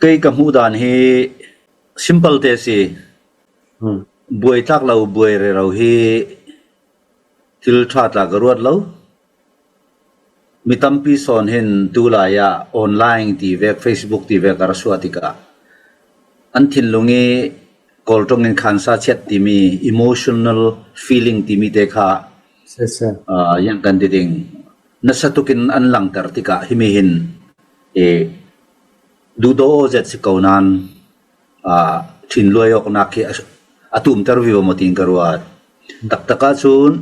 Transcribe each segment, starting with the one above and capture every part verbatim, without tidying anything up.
Kei ka hmuh dan hi simple te si. Buai tlak lo, buai rero hi thil ṭha tla ka ruat lo. Mi tampi sawn hin tulai ah online ti vek, Facebook ti vek a ra suah tikah an thinlung i Kawl ṭongin khansa chiat timi, emotional feeling timi te kha, ah, yang kan ti ding, nasa tukin an langter tikah himi hin, eh, duhdaw aw zet si ko nan, ah, thinluai awknak khi a, a tumter vivo maw tiin ka ruat. Taktak ah cun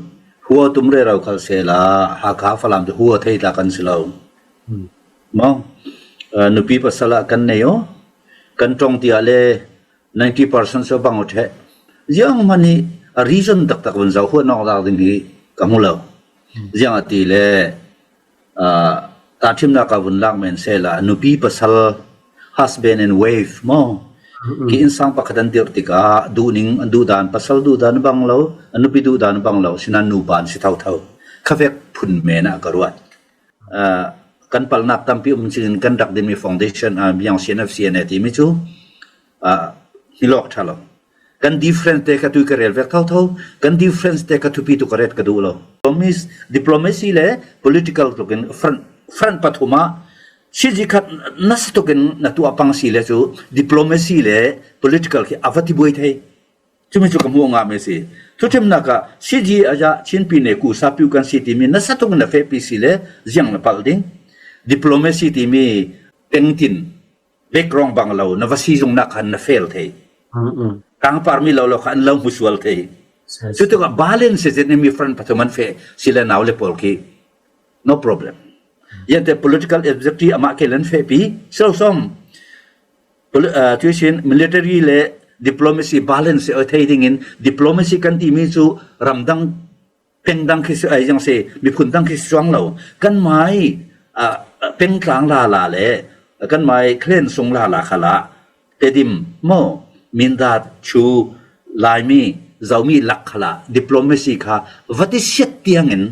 hua tum rero khal sehla, Hakha Falam te hua thei tla kan si lo. Maw? Ah, nupi pasal ah kan nei aw. Kan ṭong tiah le ninety percent so bang aw ṭheh. Zianghman hi a reason taktak vun zoh huat nawk dak ding hi ka hmu lo. Ziangahtile, ah, tahṭhimnak ah vun lak men sehla, nupi pasal, husband and wife maw? Khi innsang pakhat an dirh tikah duhning, an duhdan, pasal duhdan bang lo, an nupi duhdan bang lo, sinan nuban si thotho. Khavek phun men ah ka ruat. Ah, kan palhnak tampi um cingin kan rak dinmi foundation, ah, biang C N F, C N A timi cu, ah, hi lawk ṭha lo. Kan difference te kha tui ka rel vek thotho, kan difference te kha thupi tu ka ret ka duh lo. Diplomacy, diplomacy le political tukin front, front pathum ah sigi khat nasa tukin na tuah pang si le cu diplomacy le political khi a va ti buai thei. Cumi cu ka hmuh ngah mi si. Thuṭhimnak ah sigi a ya Chinpi ne ku sapiu kan si timi nasa tukin na fehpi si le ziang na palh ding. Diplomacy timi pengtin background bang lo, na va si zongnak khan na fail thei. Tangpar mi lo lo kha an lo hmusual thei. Cutikah balance zetin mi front pathum an feh si le nau le pawl khi no problem. Yante political objective amah ke len fehpi, so som. Poli-, ah, tuisin military le diplomacy balance a thei dingin diplomacy kan timi cu ramdang peng dang khi si, ai, zang si, miphun dang khi si cuang lo. Kan mai, ah, peng tlang lala le kan mai clan sung lala khalah Tedim maw, Mindat, Chu, Laimi, Zomi lak khalah diplomacy kha va ti siat tiangin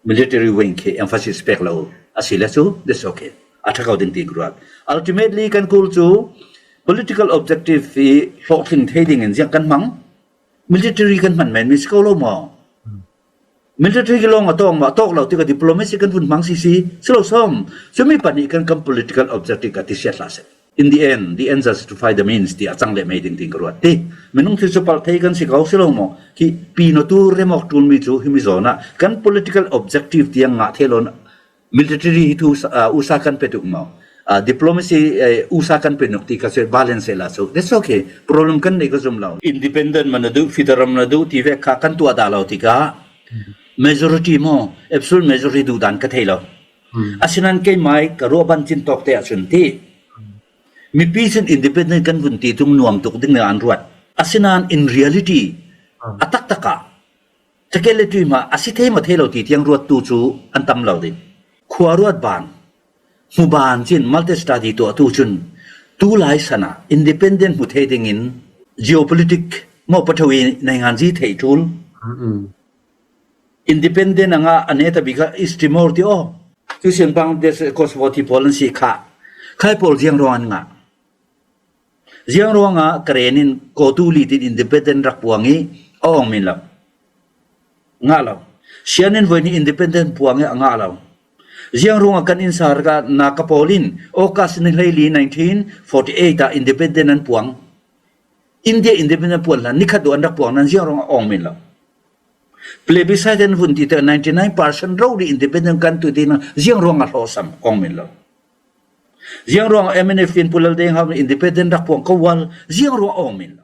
military wing khi emphasis pek lo a si le cu, that's okay. A ṭha ko ding ti ka ruat. Ultimately kan kul cu political objective hi hlawhtling thei dingin ziang kan hmang. Military kan hman men mi si ko lo maw? Military ki lawng a tawk maw, a tawk lo tikah diplomacy kan vun hmang si si, si lo sawm. Cumi pahnih kan, kan political objective ka ti siat hlah seh. In the end, the end justify the means ti a cang le mei ding ting ka ruat ti. Minung thil cu palh thei kan si ko si lo maw? Khi pino tu remawk ṭulmi cu himi zawn ah kan political objective tiang ngah thei lo. Military hi thu sa-, ah, usa kan pe tuk maw? Ah, diplomacy, eh, usa kan pe nuk ti ka cuai balance la cu. That's okay. Problem kan nei ka zum lo. Independent man na duh, federal man na duh ti vek kha kan tuah dah lo tikah majority maw, absolute majority duh dan ka thei lo. Asinain keimai ka ruah ban cin tawk te ahcun ti. Mipi cun independent kan vun ti tung nuam tuk ding le an ruat. Asinain in reality, a taktak ah Cakele tuihmah a si thei maw thei lo ti tiang ruattu cu an tam lo ding. Khua ruat ban, hmu ban cin multi study tuahtu cun tulai san ah independent hmu thei dingin geopolitic maw paṭhau i nainganzi theih ṭul. Independent a ngah a neta bik ah East Timor ti aw. Tuisin Bangladesh, Kosovo ti pawl an si kha. Khai pawl ziang ruang an ngah. Ziang ruangah Karen in Kawtu Lit in independent rak puang i a awng min lo. Ngah lo. Sian in voin hi independent puang i a ngah lo. Ziang ruangah kan innsar ka na ka pawl in August ni hleili nineteen forty eight ah independent an puang. India independent puan hlan nikhat dawh an rak puang nan ziang ruangah a awng min lo. Plebiscite an vun ti te ninety nine percent rori independent kan tu ti nan ziang ruangah hlawhsam awng min lo. Ziang ruangah M N F in Pu Lal Deng Hau independent rak puang ko wal ziang ruang awng min lo.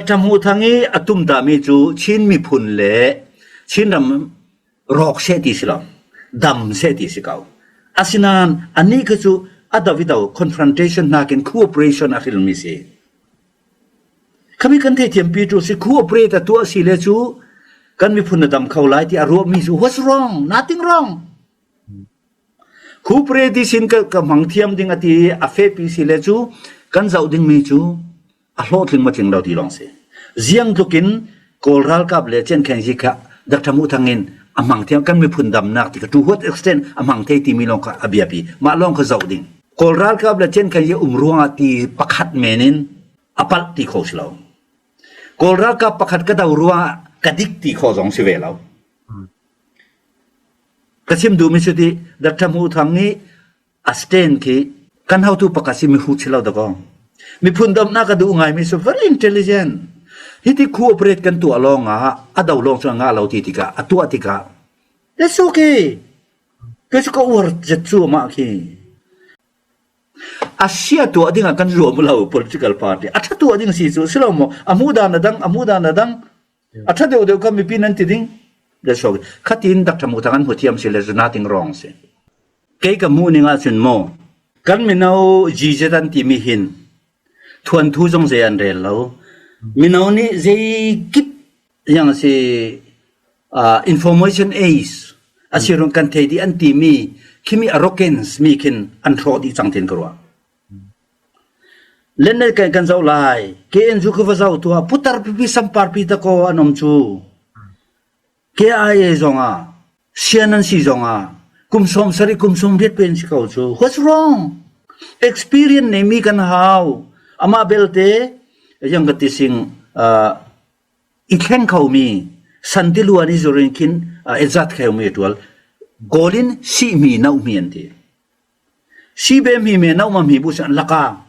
Ṭha Hmuh Thang i a tumtahmi cu Chin miphun le Chin ram rawk seh ti si lo, dam seh ti si ko. Asinain anih kha cu a do i do confrontation hnakin cooperation a hrilmi si. Khami kan theithiampi tu si, cooperate a tuah si le cu kan miphun a dam kho lai ti a ruahmi cu what's wrong? Nothing wrong. Cooperate sin ka, ka hmang thiam ding a ti a fehpi si le cu kan zoh dingmi cu a hlawhtling matling lo ti lawng si. Ziang tlukin Kawl ralkap le Chin Khain Zi kha Doctor Hmuh Thang in a hmang thiam, kan miphun damnak ti kha to what extent a hmang thei timi lawng kha a biapi. Mah lawng kha zoh ding. Kawl ralkap le Chiang Kai-shek um ruangah ti pakhat menin a palh ti kho si lo. Kawl ralkap pakhat ka do ruangah ka dik ti kho zong si ve lo. Ka sim duh mi si ti, Doctor Hmu Thang nih a stand khi kan hotu pakhat si mi hu si lo da kong. Miphun domhnak ka duh ngai mi si very intelligent. Hiti khu operate kan tuah lawngah a do lawng cu a ngah lo ti tikah, a tuah tikah, that's okay. Kei cu ka uar zet cu amah khi. A sia tuah dingah kan zuam lo political party. A ṭha tuah ding si cu, si lo maw? A hmuh dan a dang, a hmuh dan a dang. A ṭha deuh deuh kha mipi nan ti ding. That's okay. Khatin Doctor Hmu Thang an hmu thiam si le zuna ting rawng si. Kei ka hmuh ning ahcun maw, kan mino G Z an timi hin thuanthu zong zei an rel lo. Mino nih zei kip yang a si, ah, information age a si rung kan thei dih an timi khimi arrogance mi khin an hrawh dih cang tin ka ruah. Lennet kan, kan zoh lai. K N U ka va zoh tuah, putar pipi sampar pi tako an um cu. K I A zongah, sian an si zongah, kum sawm sarih, kum sawm riat pen si ko cu. What's wrong? Experience nei mi kan hau. Amah belte, yang ka ti sing, ah, i thleng kho mi, san ti luan i zurin khin, ah, i zat kho mi a tual. Golin si mi, no mi an ti. Si bem hi me, no mam hi bu si an laka.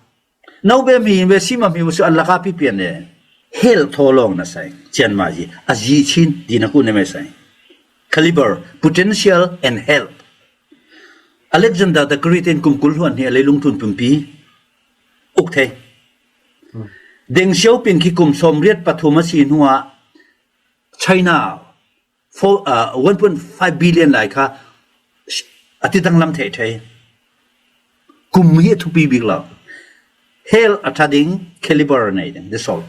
No bem hi me, si mam hi bu si an laka pipian le. Hell thaw lawng na sai. Chian ma ji. A ji chin, di na ku ne me sai. Caliber, potential and health. Alexander the Great in kum kul hluan hi a leilung tun pumpi. Uk thei. Deng Xiaoping khi kum sawm riat pathum a si hnuah China four, uh, one point five billion lai kha a ti danglam thei thei. Kum hi a thupi bik lo. Hell a ṭha ding, caliber nei ding, that's all.